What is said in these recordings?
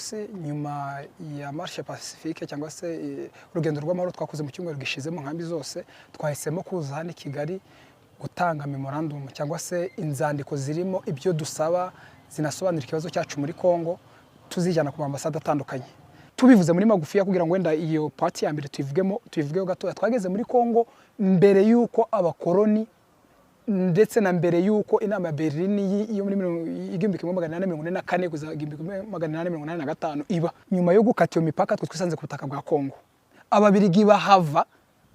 munsi, nyuma ya marche pacifique cyangwa se urugendo rw'amahoro twakoze mu cyumweru gishize mu nkambi zose, twahisemo kuza hano i Kigali gutanga memorandum cyangwa se inzandiko zirimo ibyo dusaba, zinasobanura ikibazo cyacu muri Congo, tuzijyana ku ambasade atandukanye. Tubivuze muri magufiya kugira ngo wenda iyo part ya mbere tuyivugemo, tuyivugeho gatoya. Twageze muri Congo mbere y'uko abakoroni, ndetse na mbere y'uko inama ya Berlin yo muri 1844 kugeza 1885 iba. Nyuma yo gukata iyo mipaka, twe twisanze ku butaka bwa Congo, Ababirigi bahava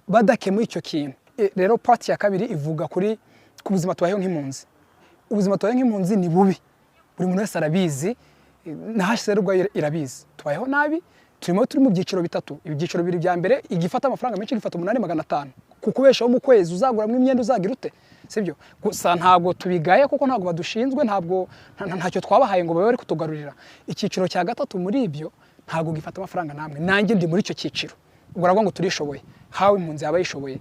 badakemuye icyo kintu. Rero part ya kabiri ivuga ku buzima tubayeho nk'impunzi. Ubuzima tubayeho nk'impunzi ni bubi, buri muntu wese arabizi, na HCR ubwayo irabizi. Tubayeho nabi, turimo turi mu byiciro bitatu. Ibyiciro bibiri bya mbere igifata amafaranga menshi, gifata 8,500 kukubeshaho mu kwezi, uzaguramo imyenda, uzagira ute, sibyo? Gusa ntabwo tubigaye kuko ntabwo badushinzwe, ntabwo ntacyo twabahaye ngo babe bari kutugarurira. Icyiciro cya gatatu muri ibyo ntabwo gifata amafaranga namwe, nanjye ndi muri icyo cyiciro. Ubwo uravuga ngo turishoboye, hawe impunzi yaba yishoboye.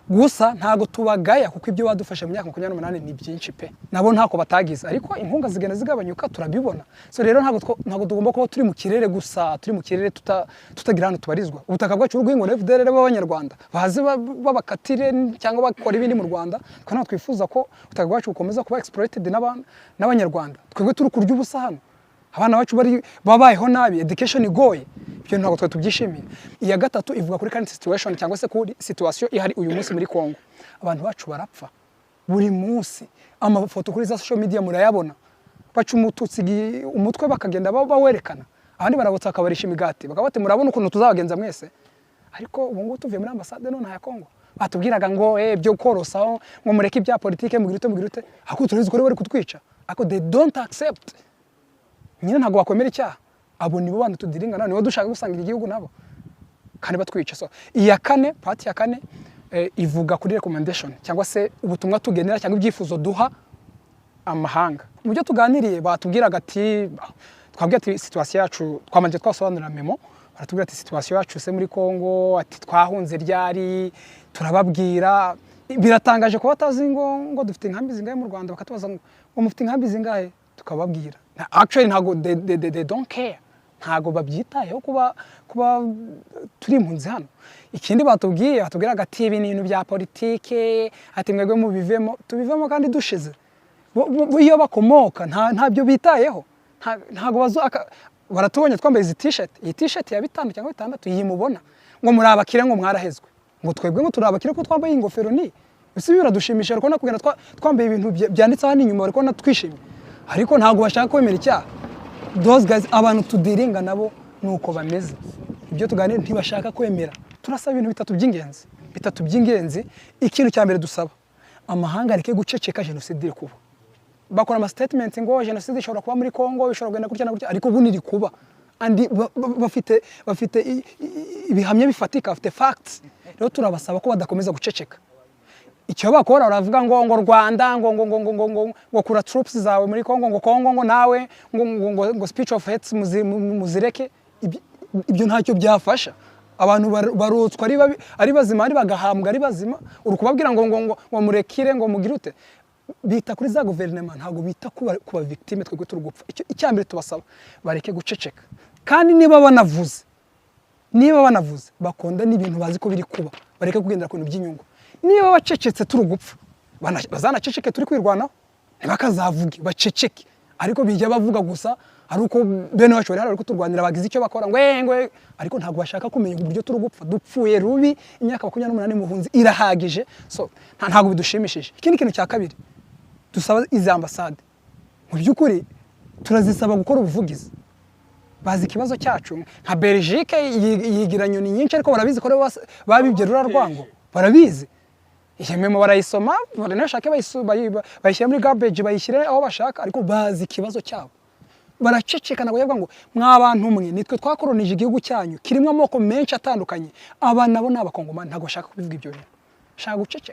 Gusa ntabwo tubagaya kuko ibyo badufashe mu myaka 28 ni byinshi pe, nabo ntako batagize, ariko inkunga zigenda zigabanyuka, turabibona. So rero ntabwo tugomba kuba turi mu kirere gusa, turi mu kirere tutagira ahantu tubarizwa. Ubutaka bwacu buri guhingwa na FDLR b'Abanyarwanda, baze babakatire cyangwa bakora ibindi mu Rwanda. Twe ntabwo twifuza ko ubutaka bwacu bukomeza kuba exploited n'Abanyarwanda. Twebwe turi kurya ubusa hano, abana bacu bari babayeho nabi, education igoye. Ibyo ntabwo twe tubyishimiye. Iya gatatu ivuga kuri current situation cyangwa se kuri situation ihari uyu munsi muri Congo. Abantu bacu barapfa buri munsi, amafoto kuri za social media murayabona, baca Umututsi umutwe bakagenda bawerekana, abandi barabotsa bakabarisha imigati, bakaba bati: "Murabona ukuntu tuzabagenza mwese." Ariko ubu ngubu tuvuye muri ambasade none ya Congo, batubwiraga ngo byo korosaho, ngo mureke ibya politike, mugire ute, mugire ute, ariko turabizi ko bari kutwica, ariko they don't accept nyine, ntabwo bakwemera icyaha. Abo nibo bantu tudealinga, nibo dushaka gusangira igihugu nabo kandi batwica. So iya kane, part ya kane ivuga kuri recommendation cyangwa se ubutumwa tugenera cyangwa ibyifuzo duha amahanga. Mu byo tuganiriye batubwiraga ati, twabwiye ati situation yacu, twamanje twasobanurira memo, baratubwira ati situation yacu se muri Congo, ati twahunze ryari? Turababwira. Biratangaje kuba batazi ngo dufite inkambi zingahe mu Rwanda, bakatubaza ngo mufite inkambi zingahe, tukababwira. Actually ntago they don't care, ntago babyitayeho kuba turi impunzi hano. Ikindi batubwiye, batubwiraga ati ibi ni ibintu bya politike, ati mwebwe mubivemo. Tubivemo kandi dushize. Bo iyo bakomoka ntabyo bitayeho. Ntago bazo baratubonye twambaye izi t-shirt, iyi t-shirt ya bitanu cyangwa bitandatu iyi mubona, ngo muri abakire, ngo mwarahezwe, ngo twebwe ngo turi abakire ko twambaye ingofero. Ni ese biradushimisha kubona kugenda twambaye ibintu byanditse hano inyuma, bari kubona twishimye, ariko ntabwo bashaka kwemera icyaha. Those guys, abantu tudealinga nabo nuko bameze, ibyo tuganira ntibashaka kwemera. Turasaba ibintu bitatu by'ingenzi, bitatu by'ingenzi. Ikintu cya mbere dusaba amahanga, areke guceceka jenoside iri kuba. Bakora ama statement ngo jenoside ishobora kuba muri Congo, ishobora kugenda gutya na gutya, ariko ubu iri kuba andi bafite ibihamya bifatika, bafite facts. Rero turabasaba ko badakomeza guceceka. Icyo bakora, baravuga ngo Rwanda ngo kura troops zawe muri Congo, ngo Congo ngo nawe ngo speech of hate muzireke. Ibyo ntacyo byafasha. Abantu barotswa ari babi, ari bazima, ari bagahambwa ari bazima. Uri kubabwira ngo murekire, ngo mugire ute? Bita kuri za guverinoma, ntabwo bita kuba victime. Twebwe turi gupfa. Icyo icyambere tubasaba, bareke guceceka, kandi niba banavuze bakonda n'ibintu bazi ko biri kuba, bareke kugendera ku bintu by'inyungu. Niba bacecetse turi gupfa, bazanaceceke turi kwirwanaho, ntibakazavuge, baceceke. Ariko bijya bavuga gusa ari uko bene wacu bari hano bari kuturwanira bagize icyo bakora, ngo ngo ariko ntabwo bashaka kumenya uburyo turi gupfa, dupfuye rubi. Imyaka 28 mu buhunzi irahagije. So ntabwo bidushimishije. Ikindi kintu cya kabiri dusaba izi ambasade, mu by'ukuri turazisaba gukora ubuvugizi. Bazi ikibazo cyacu. Nka Belgique yigira nyoni nyinshi, ariko barabizi ko aribo babibye ruriya rwango, barabizi. Iyo memo barayisoma, baranashake bayishyire muri garbage, bayishyire aho bashaka, ariko bazi ikibazo cyabo, baraceceka. Ntabwo bavuga ngo mwa bantu mwe, nitwe twakoronije igihugu cyanyu kirimo amoko menshi atandukanye, aba nabo ni Abakongomani. Ntabwo bashaka kubivuga ibyo bintu, bashaka guceceka.